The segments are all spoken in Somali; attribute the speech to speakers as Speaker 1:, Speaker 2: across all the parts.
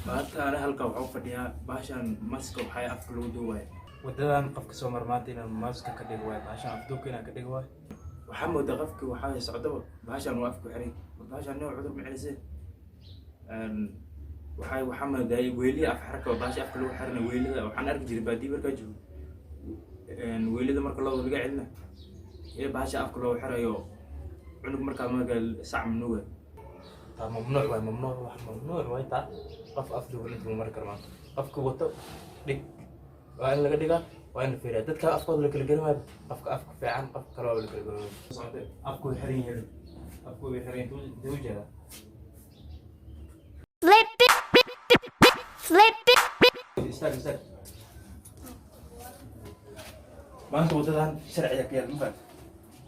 Speaker 1: Maanta ana halkan waxaan u fadhiyaa bahashan maska, waxay afka lagu duubayo wadadan. Qofka soo mar maanta inaan maska ka dhigo waayo, bahashan afduubka inaan ka dhigo waayo. Waxaa moodaa qofki waxaa socdaba bahashan waa afku xiray. Bahashan nin cudur ma celisay. Waxaa moodaa weeliya af xarka, bahasha afka lagu xirana weelida. Waxaan arki jiray baadiyo markaa joogo, weelida marka loo laga celina ee bahasha afka loogu xirayo cunug markaa sac mamnuuga. Taa mamnuuc waay, mamnuuc, wax mamnuuc waay taa. Qof af duuban inta ma mari karo maanta. Qofka wato dhig waa in laga dhigaa, waa in la fiiriyaa. Dadka afkooda la kala gelin waayo, qofka afka fiican, qofka kale waa la kala gelin waayo. Afku way xiran yihiin, afku way xiran yihiin, intee u jeedaa?
Speaker 2: Flip it, flip it.
Speaker 1: Istaag, istaag. Maanta wadadan sharciga ka yaal, ma fahamtay?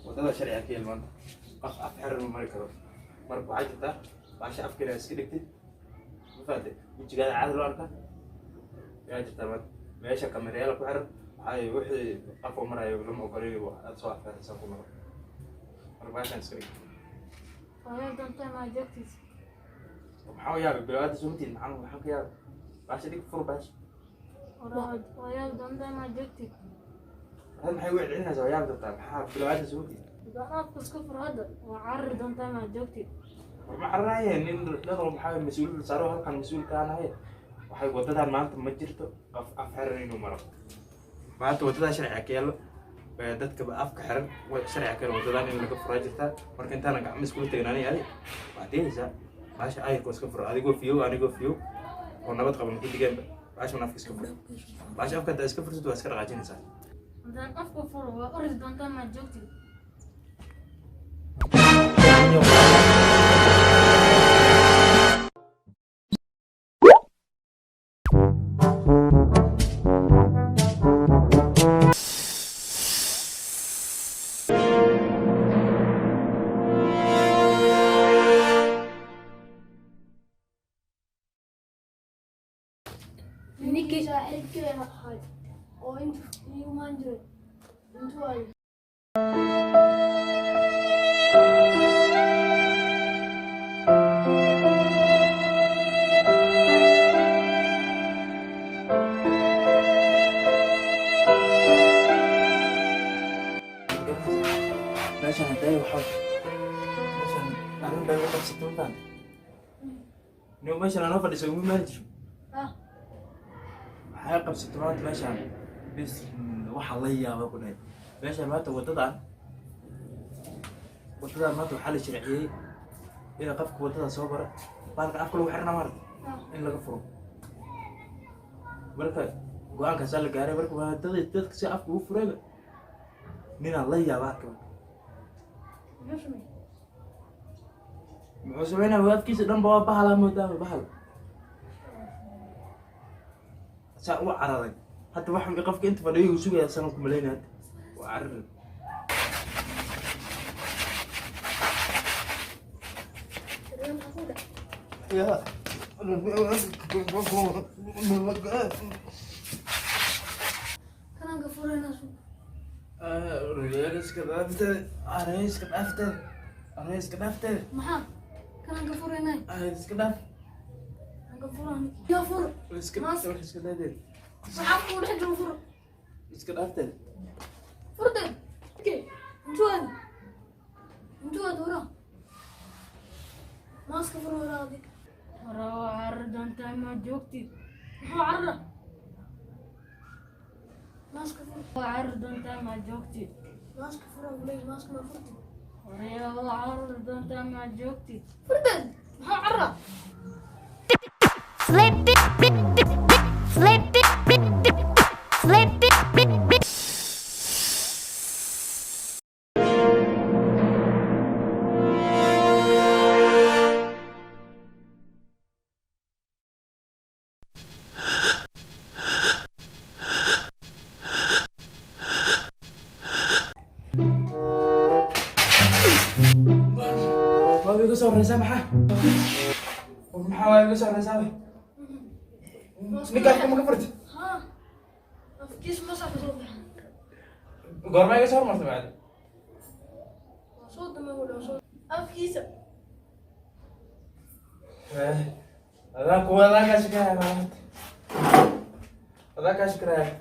Speaker 1: Wadada sharciga ka yaal, maanta qof af xiran ma mari karo. Marka waxaa jirtaa baasha afka inaad iska dhigtid, ma fahamtay? Wejigaada caadi loo arkaa yaa jirtaa. Maanta meesha kameerayaal ku xiran, waxaa wixii qof oo marayo lama ogolay aad soo afeeraysan ku maro. Marka baashaan iska dhig.
Speaker 3: Hooyo doontaa maa joogtiis?
Speaker 1: Maxaa u yaabay bilawaada soo matiid? Maxaa ka yaabay? Baasha dhig, fur baasha.
Speaker 3: Hooyo doontaa maa joogtid?
Speaker 1: Hada maxay u celcelinaysaa? Waa yaabi doontaa. Maxaa bilawaada soo matiid?
Speaker 3: Haddaan afka iska furo hadda waa carari doontaa maa joogtid?
Speaker 1: War ma cararaye, nin dhan oo maxaa mas-uul saaro halkan mas-uul kaanahay. Waxay wadadan maanta ma jirto qof af xiran inuu maro. Maanta wadadan sharciga ka yaallo, dadka afka xiran sharciga ka yaallo wadadan in laga furaa jirtaa. Marka intaana gacmo iskula tegin aniga adi, waxaad yeelaysaa baasha ayarka iska furo, adigoo fiyow, anigoo fiyow oo nabad qaban ku digeenba. Baashan afka iska furo. Baasha afka haddaa iska furtid, waa iska dhaqaajinaysaa.
Speaker 3: Haddaan afka furo waa ordi doontaa maa joogtid?
Speaker 4: Ninkii saaxiibkay ahay oo inta ii imaan jiray intuu ay
Speaker 1: Meeshan hadday waxaa meeshan arrin bay ugu qabsatay, ma fahamtay? Nin meeshan anoo fadhiso ugu imaan jiro.
Speaker 3: Ah.
Speaker 1: Waxay qabsatay maanta meeshan, bis waxaa la yaaba ku dhahay meeshan maanta wadadan maanta waxaa la sharciyey in qofka wadada soo bara baalka afka lagu xirna maarata in laga furo. Marka go-aankaasaa la gaaray. Marka wadada dadka si afka ugu furayba ninaan la yaaba arkay.
Speaker 4: Muxuu sameeyey?
Speaker 1: Muxuu sameynaya? Afkiisa dhanba waa bahalaa, moodaaba bahal saa u cararay. Hadda waxa qofka inta fadhiyo uu sugaya sanan ku malaynaya, hadda waa cararay. Ya.
Speaker 4: Kanaan ka furaynaa suuq.
Speaker 1: Iska dhaafteed, iska dhaafteed, iska dhaafteed.
Speaker 4: Maxaa kanaan ka furaynaa?
Speaker 1: Iska dhaaf.
Speaker 4: Aan ka furan yaa fur.
Speaker 1: Iska
Speaker 4: Mas-
Speaker 1: iska dhaafteed.
Speaker 4: Maxaa ku dhex jiro? Fur.
Speaker 1: Iska dhaafteed.
Speaker 4: Furde intuu aad, intuu aad wara maaska fur wara adig.
Speaker 3: Hore waa carari doontaa maa joogtid?
Speaker 4: Muxuu carara? Maaska fur.
Speaker 3: Waa carari doontaa maa joogtid?
Speaker 4: Maaska fur aan kuleeyahay, maaska ma furtid?
Speaker 3: Hore waa carari doontaa maa joogtid?
Speaker 4: Furde, maxaa carara?
Speaker 2: Flip it, flip it, flip it.
Speaker 1: Waa iga soo horeysaa. Maxaa waa iga soo horeysaa? Ninka afka ma ka furtay?
Speaker 4: Haa, afkiis masaa ka soo baxay.
Speaker 1: Goorma iga soo hormartay macali?
Speaker 4: Waa soo damay, wala soo afkiisa.
Speaker 1: Adaa kuwa adaa kaa shakinaya maanta. Adaa kaa shakinaya.